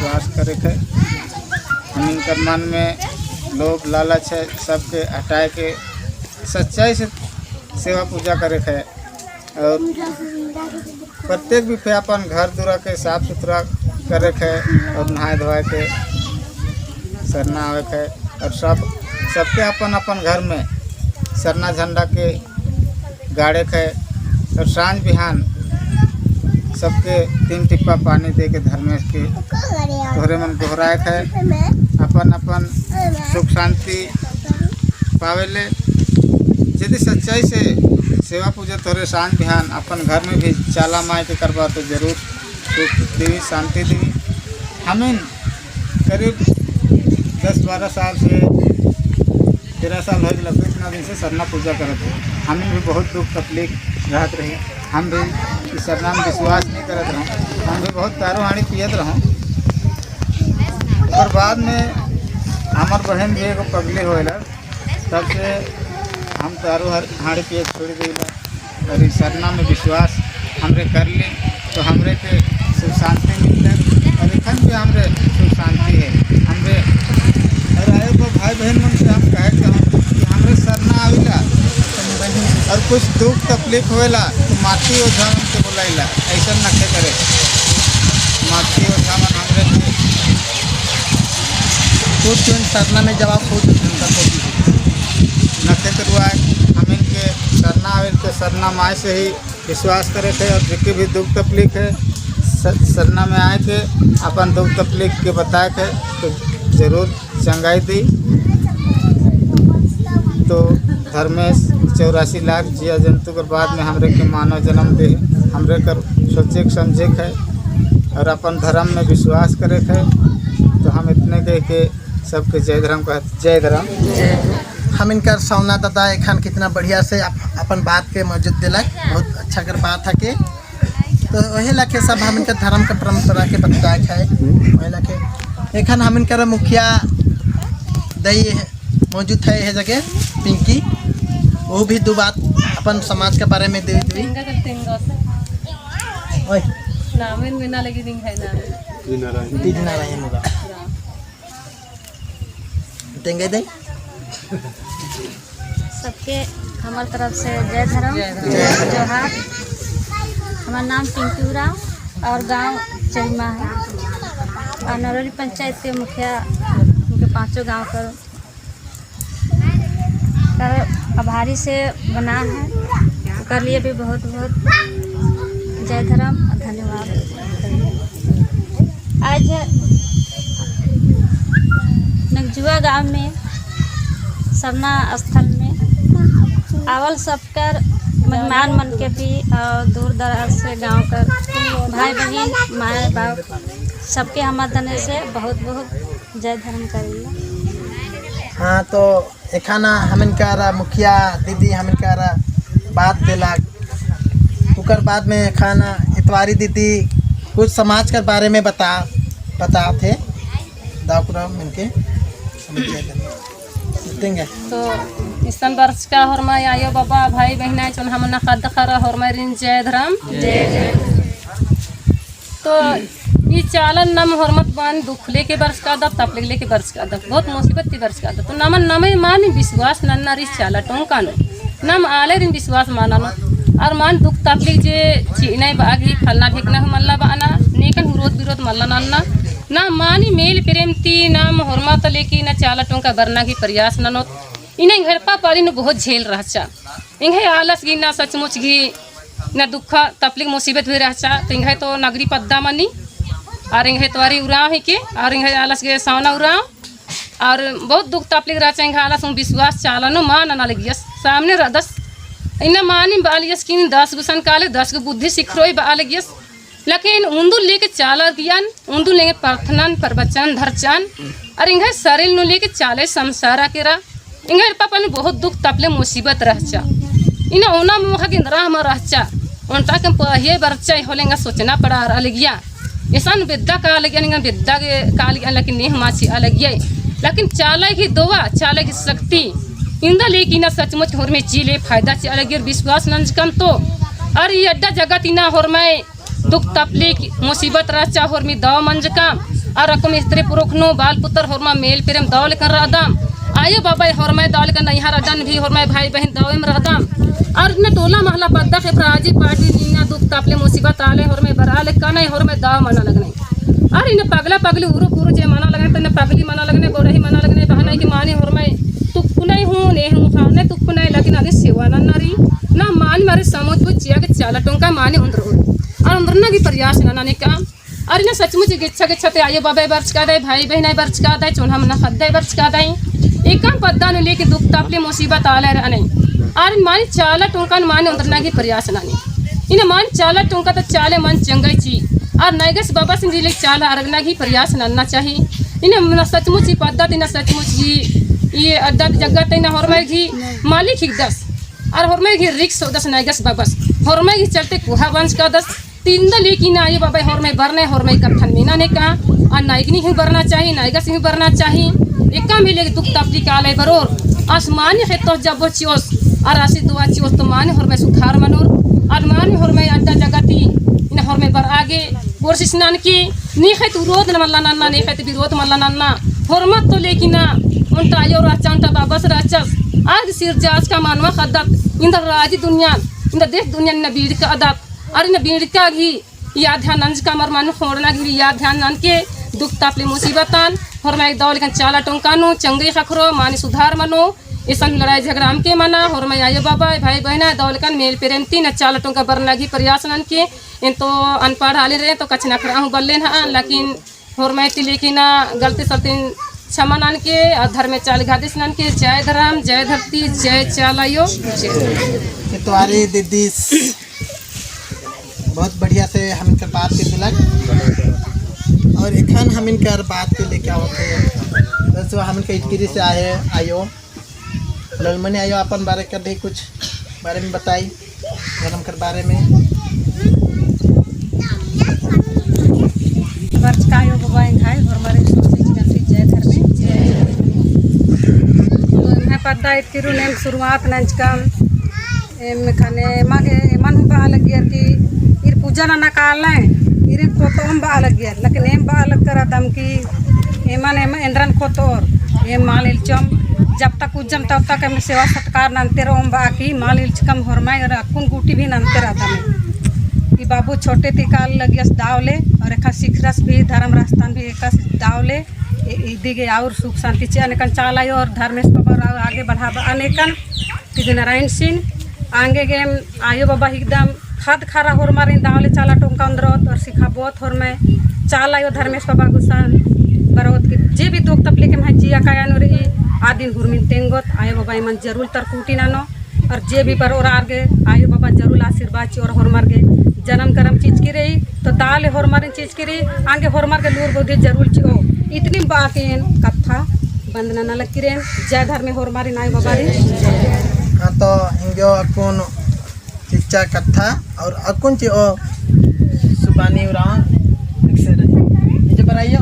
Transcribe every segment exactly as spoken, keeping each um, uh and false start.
विश्वास करेक है। हमिन कर मन में लोभ लालच है, सबके हटाए के सच्चाई से सेवा पूजा करेक है। और प्रत्येक बिफे अपन घर दुरा के साफ सुथरा करेक है और नहाए धोआए के सरना आवेक है। और सब, सबके अपन अपन घर में सरना झंडा के गाड़ेक है और सांझ बिहान सबके तीन टिप्पा पानी दे के धर्मेस के तोहरे मन गोहराएक है, अपन अपन सुख शांति पावेले। यदि सच्चाई से सेवा पूजा तोहरे सांझ बिहान अपन घर में भी चाला माय के करबा तो जरूर सुख देवी, शांति देवी। हमिन करीब दस बारह साल से, तेरह साल होय गेलक, इतना दिन से सरना पूजा करत है। हमिन भी बहुत दुख तकलीफ रहत रही, हम भी इस सरना में विश्वास नहीं करत रहूं, हम भी बहुत दारू हांड़ी पियत रहूं। ओकर बाद में हमर बहन भी एगो पगली होएला, तब से हम दारू हर-, हांड़ी पिए छोड़ देला। और इस सरना में विश्वास हमरे कर ली, तो हमरे के सुख शांति मिलता। और एखन भी हमरे सुख शांति है। हमरे और आयो को भाई बहन मन से हम कहे के हम कि हमरे सरना आविला और कुछ दुख तकलीफ होएला, तो माटी ओझा मन के बुलाइला, ऐसा नखे करे। माटी ओझा मन हमरे के खुद क्यों सरना में जवाब खुद नखे करुआ है। हमिन के सरना आवे तो सरना माय से ही विश्वास करेक है और जेके भी दुख तकलीफ है, स-, सरना में आए के अपन दुख तकलीफ के बताएक है, तो जरूर चंगाई दी। तो धर्मेस चौरासी लाख जिया जंतु कर बाद में हमरे के मानव जन्म दे, हमरे कर सोचेक समझेक है और अपन धर्म में विश्वास करेक है। तो हम इतने कह के सबके जय धर्म कहत, जय धर्म। हमिन कर सौना दादा एखन कितना बढ़िया से अप-, अपन बात के मौजूद देलक, बहुत अच्छा कर बात है के। तो वही लाखे सब हमिन कर धर्म के परंपरा के बताएक है। वही लाखे एखन हमिन कर मुखिया दई मौजूद है, है जगह पिंकी, वो भी दो बात अपन समाज के बारे में दे दी। ओए। नाम में ना लगी नहीं है ना। तीन नारायण होगा। तेंगे दे। सबके हमर तरफ से जय धर्म, जय धर्म। जोहार। हमर नाम पिंकी उराँव और गाँव चहिमा है और नरौली पंचायत के मुखिया उनके पाँचों गाँव कर कर आभारी से बना है, ओकर लिए भी बहुत बहुत जय धर्म और धन्यवाद। आज नगजुआ गांव में सरना स्थल में आवल सबकर मेहमान मन के भी और दूर दराज से गांव कर भाई बहिन माय बाप सबके हमर दने से बहुत बहुत जय धर्म करेला। हाँ, तो एखन हमिन कर मुखिया दीदी हमिन कर बात देलक, उकर बाद में एखन इतवारी दीदी कुछ समाज के बारे में बता, बतात है। दाकुरा मिनके हमिन जय धर्म। तेंगे। तो इसन बरचका होरमा आयो बाबा भाई बहिना चोन हमना खद्द खरा होरमा रिन जय धर्म। जय धर्म। तो ई चालन नम होरमत बान दुख लेके बरचकादत, तपलिक लेके बरचकादत, बहुत मुसीबत ती बरचकादत। तो नमन नमय मानी विश्वास नन्ना रिस चाला टोंका नू। नम आले रिन विश्वास माना नू। और मान दुख तपलिक जे चिअना बआ गही फलना ढेकना हूँ मल्ला बअना, नेकन विरोध विरोध मल्ला नन्ना। ना मानी मेल प्रेम ती नम होरमत लेके ना चाला टोंका बरना गही प्रयास ननोत। इन्ना एंग्है एड़पा पाली नू बहुत झेल रहचा। एंग्है आलस गही ना सचमुच गही ना दुख तपलिक मुसीबत हुई रहचा, तो एंग्है तो नगरी पद्दा मनी, और एंग्है तो अरी उराँव ही के, और एंग्है आलस गे सौना उराँव, और बहुत दुख तपलिक रहचा, एंग्है आलस हूँ विश्वास चाला नू मा नना लगियस, सामने रअदस, इन्ना मानी बआ लगियस कि दस गुसन काले, दस गो बुद्धि सिखरोई बआ लगियस, लेकिन उन्दुल लेके चाला लगियन, उन्दुल लेके प्रार्थनन, प्रवचन धरचन, और एंग्है सरिल नू लेके चाले संसारा केरा, एंग्है एड़पा पाली बहुत दुख तपले मुसीबत रहचा। इन्ना ओना मोख़ा गे एन्दरा हूँ मा रहचा। ओन्टा के पहिए बरचा होले एंगा सोचना पड़ा रआ लगिया। एसन बेद्दा का लगिया, एंगा बेद्दा गे का लगिया, लेकिन नेह मा चिआ लगिया। लेकिन चाला गही दोवा, चाला गही शक्ति, इन्दा लेके इन्ना सचमुच होरमे चिले फायदा चिआ लगिया, विश्वास नंजकन तो। और ई अड्डा जगत इन्ना होरमे दुख तपलिक मुसीबत रहचा होरमी दव मंजकम। अरा अक्कुन स्त्री पुरुख नू बाल पुत्र होरमा मेल पेरम दव लेकन रअदम। आयो बाबा होरमय दव लेकन नैहर अड्डन भी होरमय भाई बहिन दव एम रअदम। अरा इन्ना टोला महला पद्दा खेपरा आजी पाटी निंगा दुख तपली मुसीबत आलय होरमय बरआ लेकनय होरमय दव मना लगनय। अरा इन्ना पगला पगली उरु पुरु जे मना लगनय, तो इन्ना पगली मना लगनय, बोड़ही मना लगनय, बहनय कि मानी होरमय तुक्कुनय हूँ, ने हूँ, हाँ, ने तुक्कुनय, लेकिन अदिन सेवा नन्ना रई, ना मानी मारे समुझ बुझ चिआ गे चाला टोंका मानी ओन्द्रओर। अरा ओन्द्रना गे प्रयास नना नेका। अरा इन्ना सचमुच गेच्छा गेच्छा ती आयो बाबय बरचकादय, भाई बहिनय बरचकादय, चोन्हा मना पद्दय बरचकादय। एकअम पद्दा नू लेकिन दुख तपली मुसीबत आलय रअनय। अरा मानी चाला टोंकन मानी ओन्द्रना गे प्रयास ननी। इन्ना मानी चाला टोंका तो चाले मन चंगय ची। अरा नैगस बाबस गे ले चाला अरगना गे प्रयास नन्ना चाही। इन्ना मना सचमुच ही पद्दा ती इन्ना सचमुच ही ये अड्डा जगह ती इन्ना होरमय गे मालिक हिकदस। अरा होरमय गे रिक्स होदस नैगस बाबस। होरमय गे चलते कोहा बंचकादस। तिंदा लेकिन आयो बाबा होरमय बरनय होरमय कत्थन मेना नेका। अरा नैगनी हूँ बरना चाही, नैगस हूँ बरना चाही। एकअम ही लेके दुख तपली कालय बरओर। आस मानी खेत्तोस जब्बो चिओस, अरा आसी दुआ चिओस तो मानी होरमय सुधार मनोर। अरा मानी होरमय अड्डा जगह ती, इन्ना होरमय बरआ गे कोशिश ननके, नीख़य तो विरोध मल्ला नन्ना, नीख़य तो विरोध मल्ला नन्ना। होरमत तो लेकिन ओन्टा आयो रहचा, ओन्टा बाबस रहचस। आद सिरजास का मानवा ख़द्दत, इन्दा राजी दुनिया, इन्दा देश दुनिया इन्ना बीड़कादत। अरा इन्ना बीड़का गे याद ध्यान नंजका मर मन ख़ोंड़ना गे याद ध्यान ननके दुख तपली मुसीबतन, होरमय दव लेकन चाला टोंका नू चंगई ख़क्खरो, मानी सुधार मनो, इसन लड़ाई झगड़ा अमके मना, होरमय आयो बाबा, भाई बहिना, दव लेकन मेल पेरेम ती इन्ना चाला टोंका बरना गे प्रयास ननके, एन तो अनपढ़ आलिन रई, तो कछनखरआ हूँ बल्लेन हन, लेकिन होरमय ती लेकिन गलती सलती क्षमा ननके, अरा धर्मे चाली घादिस ननके। जय धर्म, जय धरती, जय चाला आयो, जय। ये तो आरे दीदी बहुत बढ़िया से हमिन कर बात कर दिलक। और एखन हमिन कर बात के लेके आवत है, तो हमिन कर इटकिरी से आए आयो। ललमनी आयो, अपन बारे कर दे कुछ, बारे में बताई, धर्म कर बारे में। बरचका आयो बाबा एंग्है, होरमारिन सोचे चिकन ती जय धर्मे। तो एम्है पद्दा इटकिरुन एम शुरुआत नंजकम। एम ख़ने एमा गे, एमन हूँ बआ लगियर कि ईर पूजा नना कालय, ईर ख़ोतोम बआ लगियर, लेकिन एम बआ लगकर अदम कि एमन एम एन्द्रन ख़ोतोर, एम मल इल्चम, जब तक उज्जम तब तक एम सेवा सत्कार नन्ते रओम बआ कि मल इल्चकम होरमय और अक्कुन गूटी भी नन्ते रअदम। कि बाबू छोटे ती काल लगियस दव ले, और एका सिखरस भी धर्म रास्तान भी एकासे दव ले, ए-, इदी गे और सुख शांति चिआ नेकन चाला आयो और धर्मेस बाबा और आगे बढ़ाबआ नेकन। तिदी नारायण सिंह, आंगे गे आयो बाबा हिकदम ख़द्द ख़र्रा होरमारिन दव ले चाला टोंका ओन्द्रओत और सिखाबओत होरमय चाला आयो धर्मेस बाबा गुसन बरओत कि जे भी दुख तकलीफ एम्है जिया काया नू रई, आदिन हुरमिन तेंगोत, आयो बाबा एमन जरूर तरकुटी ननो। और जे भी बरओर आर गे आयो बाबा जरूर आशीर्वाद चिओर होरमर गे जनम करम चिचकी रई, तो दव ले होरमारिन चिचकी रई, आंगे होरमर गे लूर बुद्धि जरूर चिओ। इतनी बआ के एन कत्था बंद नना लगी रेन। जय धर्मे होरमारिन आयो बाबारिन। हाँ, तो एंग्यो अक्कुन चिच्चा कत्था और अक्कुन चिओ सुबानी उराँव एकसे रई। इजे पर आयो।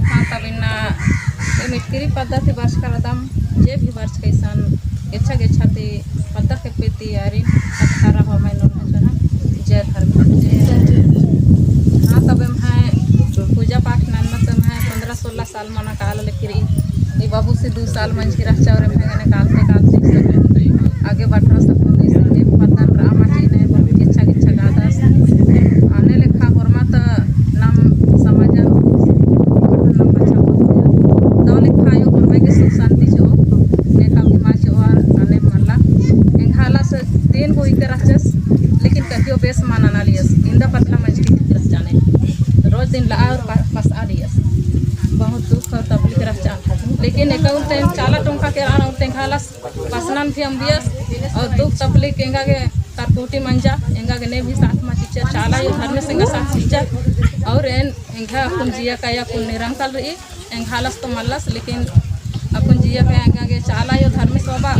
हाँ, तब इन्ना एम इटकिरी पद्दा ती बरचका रअदम, जे भी बरचका इसन, गेच्छा गेच्छा ती पद्दा खेप्पे ती आरिन, अठारह हो मैं नोर में जय धर्म। हाँ, तब एम्है पूजा पाठ नन्ना तो एम्है पन्द्रह सोलह साल मना काल लगी रई। ई बाबू से दू साल मंजकी रहचा और एम्है गने कालते कालते आगे बढ़ना सब होने से पद्दा ड्रामा चीने बहुत गेच्छा गेच्छा कादस। अन्ने लेखा होरमा त नाम समाजन नाम बचाओ। दव लेखा आयो होरमय गे सुख शांति चिओ, नेका भी मा चिओ और अन्ने मल्ला। एंग्है आलस तीन गो इके रहचस, लेकिन कहियो बेस मा ननालियस। इन्दा पतला मंजकी रहचा ने। रोज दिन लआ और प-, पसआलियस। बहुत दुख और तकलीफ रहचा। लेकिन एका उल्टे चाला टोंका केरा उल्टे एंग्है आलस पसनन भी अम्बियस और दुख तकलीफ एंगा गे तरकुटी मंजा, एंगा गे ने भी साथ मा चिच्चा, चाला आयो धर्मेस एंगा साथ चिच्चा और एन एंगा अक्कुन जिया काया अक्कुन निरंकल रई, एंग्है आलस तो मल्लस, लेकिन अक्कुन जिया काया एंगा गे चाला आयो धर्मेस बाबा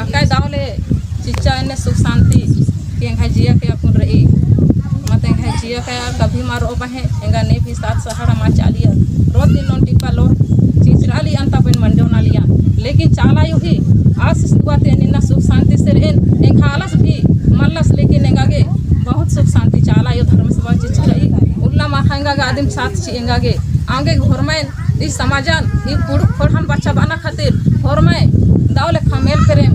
अक्कय दव ले चिच्चा एन्ने सुख शांति कि एंग्है जिया काया अक्कुन रई। मत एंग्है जिया काया कभी मा रओ बहे, एंगा ने भी साथ सहारा मा चालिया। रोज दिन नोन टिप्पा लोर चिचरालियन तबेन मंजोनालियन। लेकिन चाला आयो ही आशीष दुआ ती एन इन्ना सुख शांति से रएन, एंग्है आलस भी मल्लस, लेकिन एंगा गे बहुत सुख शांति चाला आयो धर्मेस बाबा चिचकी रई। तिम साथ ची एंगा गे, आंगे होरमय ई समाजन, ई कुँड़ुख़ ख़ोंड़हन बचाबअना खातिर होरमय दव लेखा मेल पेरेम